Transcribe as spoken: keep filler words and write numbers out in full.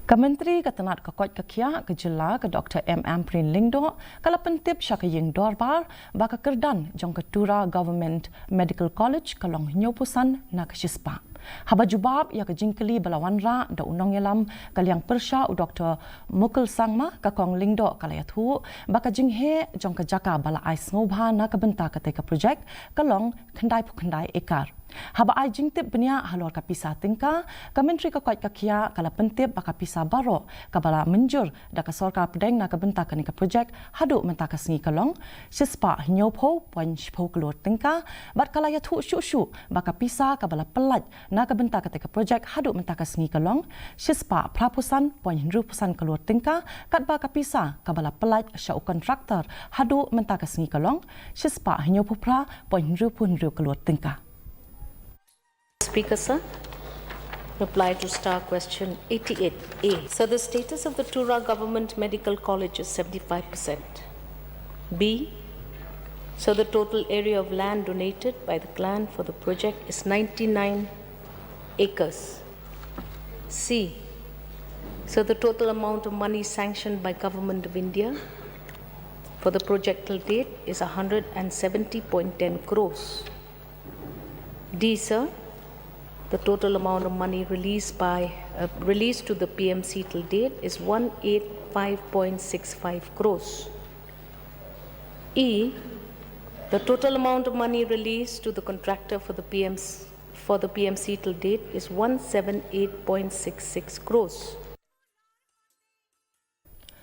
Ka Myntri ka tnad ka koit ka khiah ka jylla ka Dr M Ampareen Lyngdoh ka la pyntip sha ka ïing dorbar ba ka kyrdan jong ka Tura Government Medical College ka long hynñiewphew san na ka shispah. Haba jubab ïa ka jingkylli ba la wanrah da u nongïalam ka liang pyrshah u Dr Mukul Sangma, ka Kong Lyngdoh ka la ïathuh ba ka jingheh jong ka jaka ba la ai sngewbha na ka bynta katei ka projek ka long khyndaiphew khyndai ekar. Haba ai jingtip bniah halor ka pisa tyngka, ka Myntri ka koit ka khiah ka la pyntip ba ka pisa baroh kaba la mynjur da ka sorkar pdeng na ka bynta kane ka projek haduh mynta ka sngi ka long shispah hynñiewphew point shiphew klur tyngka, bad ka la ïathuh shuh shuh ba ka pisa kaba la pyllait na ka bynta katei ka projek haduh mynta ka sngi ka long shispah phraphew san point hynriewphew san klur tyngka, katba ka pisa kaba la pyllait sha u kontraktor haduh mynta ka sngi ka long shispah hynñiewphew phra point hynriewphew hynriew klur tyngka. Speaker, sir. Reply to star question eighty-eight A. So the status of the Tura Government Medical College is seventy-five percent. B. So the total area of land donated by the clan for the project is ninety-nine acres. C. So the total amount of money sanctioned by Government of India for the project till date is one hundred and seventy point ten crores. D, sir, the total amount of money released by, uh, released to the P M C till date is one eight five point six five crores. E, the total amount of money released to the contractor for the P M C, for the P M C till date is one seven eight point six six crores.